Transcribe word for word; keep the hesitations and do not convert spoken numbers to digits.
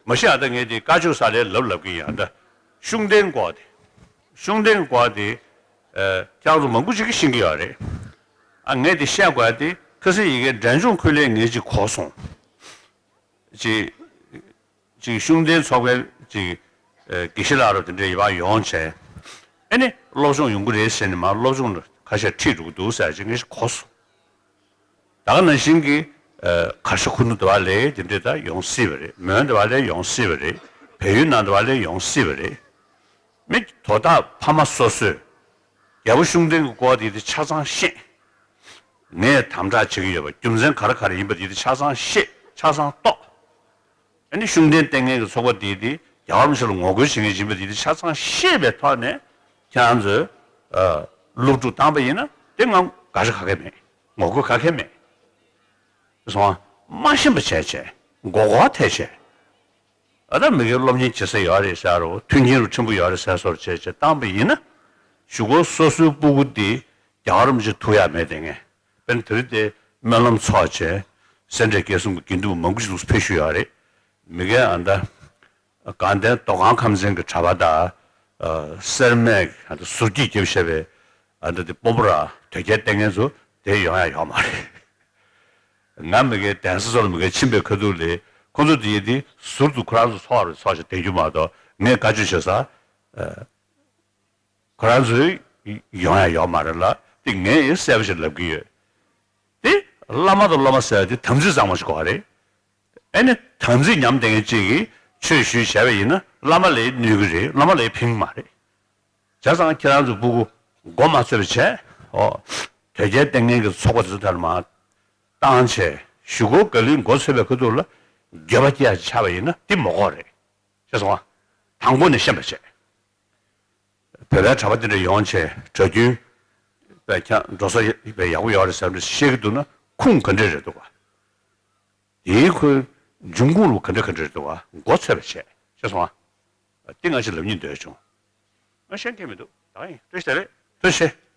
མ་གཞི་ཨ་ད་ངས་དེ་བཀའ་ཆོས་ས་ལས་ལབ་ལབ་ཀྱི་ཡིན། ཨ་ད་ཤུགས་ལྡན་སྐོར་དེ། ཤུགས་ལྡན་སྐོར་དེ། ཨ་ཁྱེད་རང་ཚོ་མང་པོ་ཞིག་གིས་ཤེས་ཀྱི་ཡོད་རེད། ཨ་ངས་དེ་བཤད་དགོས་ཡ་དེ་ཁ་སང་ཡི་གེ་འབྲས་ལྗོངས་ཁུལ་ལས་ངས་ཅིག་གོ་སོང་། ཅིག་ཅིག་ཤུགས་ལྡན་ཚོགས་པའི་ཅིག་ཨ་དགེ་བཤེས་ལགས་རུ་དེ་འདྲ་ཡི་བ་ཡོང་བྱས། ཨ་ནི་སློབ་སྦྱོང་ཡོང་གི་རེད་ཟེར་ནས་མར་སློབ་སྦྱོང་ལ་ཁ་ཤས་ཁྲིད་འགྲོ་གི་འདུག་ཟེར་ཅིག་ངས་གོ་སོང་། ད་ག་ནང་བཞིན་གྱི་ཨ་གར་ཞ་ཁུ་ནུ་དེ་བ་ལས་དེ་འདྲས་ད་ཡོང་སྲིད་པ་རེད། མོན་དེ་བ་ལས་ཡོང་སྲིད་པ་རེད། བལ་ཡུལ་ནང་དེ་བ་ལས་ཡོང་སྲིད་པ་རེད། མི་དོ་བདག་ཕ་མ་སོ་སོས་རྒྱལ་པོ་ཤུགས་ལྡན་གྱི་སྐོར་དེ་དེ་ཆ་ཚང་ཤེས། ངས་དམ་དྲག་བྱེད་ཀྱི་ཡོད་པ་རྒྱུ་མཚན་ག་རེ་ག་རེ་ཡིན་པ་དེ་དེ་ཆ་ཚང་ཤེས། ཆ་ཚང་རྟོགས། ཨ་ནི་ཤུགས་ལྡན་བསྟེན་མཁན་གྱི་ཚོགས་པ་དེ་དེ་རྒྱལ་བ་རིན་པོ་ཆེ་ལ་ངོ་རྒོལ་བྱེད་མཁན་ཡིན་པ་དེ་དེ་ཆ་ཚང་ཤེས་པའི་ཐོག་ནས་ཁྱེད་རང་ཚོས་ཨ་སློབ་ཕྲུག་བཏང་པ་ཡིན་ན་དེ་ང་དགག་བྱ་ག་གེ་མེད། ངོ་རྒོལ་ག་གེ་མེད། སོང་ང་། མ་ཤེས་པ་བྱས་བྱས། མགོ་སྐོར་ཐེབས་བྱས། ཨ་ད་མི་སྒེར་སློབ་གཉེར་བྱེད་ས་ཡོད་རེད་ཟེར་རོ། མཐུན་རྐྱེན་རུ་ཕྲན་བུ་ཡོད་རེད་ཟེར་སོར་བྱས་བྱས་བཏང་པ་ཡིན་ན། གཞུག་གུ་སོ་སོའི་སྤུ་གུ་དེ་རྒྱལ་བ་རིན་པོ་ཆེ་ཐུག་ཡ་མེད་དེ་ངས། དཔེར་ན་དེ་རིང་དེ་སྨོན་ལམ་ཚོགས་བྱས། སེ་འབྲས་དགེ་གསུམ་གྱི་དགེ་འདུན་མང་པོ་ཞིག་ཕེབས་བཞུགས་ཡོད་རེད། མི་སྒེར་ཨ་ད་དགའ་ལྡན་མདོ་ཁམས་ཁམས་ཚན་གྱི་གྲྭ་པ་དང་། ཨ་སེར་སྨད་ཨ་ད་ཟུར་གྱིས་བརྒྱབ་བཞག་པའི་ཨ་ད་དེ་སྤོ་བོ་ར་དོལ་རྒྱལ་བསྟེན་མཁན་ཚོ་དེ་ཡོང་ཡ་ཡོད་མ་རེད། ང་མི་སྒེར་གདན་ས་ཚོ་ལ་མི་སྒེར་ཕྱིན་པའི་ཁ་ཐུག་ལས་ཁོ་ཚོ་དེ་ཡི་དེ་ཟུར་དུ་ཁོ་རང་ཚོ་ཚོགས་རེ་ཚོགས་བྱས་བསྡད་རྒྱུ་མ་གཏོགས་ངས་བཀའ་ཆོས་བྱེད་ས་ཨ་ཁོ་རང་ཚོའི་ཡོང་ཡ་ཡོད་མ་རེད་ལ། དེ་ངས་ཡིན་གསལ་པོ་ཞིག་ལབ་ཀྱི་ཡོད། དེ་བླ་མ་དང་སློབ་མ་ཟེར་ཡ་དེ་དམ་ཚིག་གཙང་མ་ཞིག་དགོས་རེད། ཨེ་ནི་དམ་ཚིག་ཉམས་བསྡད་མཁན་གཅིག་གིས་ཆོས་ཞུས་བྱས་པ་ཡིན་ན་བླ་མ་ལ་གནོད་ཀྱི་རེད། བླ་མ་ལ་ཕན་གྱི་མ་རེད། བྱས་ཙང་ཁྱེད་རང་ཚོ་སྤུ་གུ་མགོ་མ་ཚོས་པ་བྱས། ཨོ། དོལ་རྒྱལ་བསྟེན་མཁན་གྱི་ཚོགས་པ་དེ་ཚོ་དེར་མར་བཏང་བྱས་གཞུག་གུ་ག་ལེར་མགོ་ཚོས་པའི་ཁ་ཐུག་ལ་འགྱོད་པ་སྐྱེ་ཡ་ཆགས་པ་ཡིན་ན་དེ་མ་དགོས་རེད། ཤེས་སོང་ང་། དང་པོ་ནས་ཤེས་པ་བྱས། བོད་པའི་གྲྭ་པ་དེ་འདྲ་ཡོང་བྱས་གྲྭ་རྒྱུན་པའི་ཁྱང་འགྲོ་ས་ཡ་པའི་ཡག་པོ་ཡོད་རེད་ཟེར་འདྲ་བཤད་ཀྱི་འདུག་ན་ཁུངས་ག་འདྲས་རེད་འདུག་ག། དེའི་ཁོའི་འབྱུང་ཁུངས་ལ་ག་འདྲ་ག་འདྲ་འདུག་བ། མགོ་ཚོས་པ་བྱས། ཤེས་སོང་ང་། དེ་ང་ཅིག་ལབ་སྙིང་འདོད་བྱུང་། ང་ཤེས་མཁན་མི་འདུག་ད་ཡིན། བཀྲ་ཤིས་བདེ་ལེགས། ཐུགས་རྗེ་ཆེ།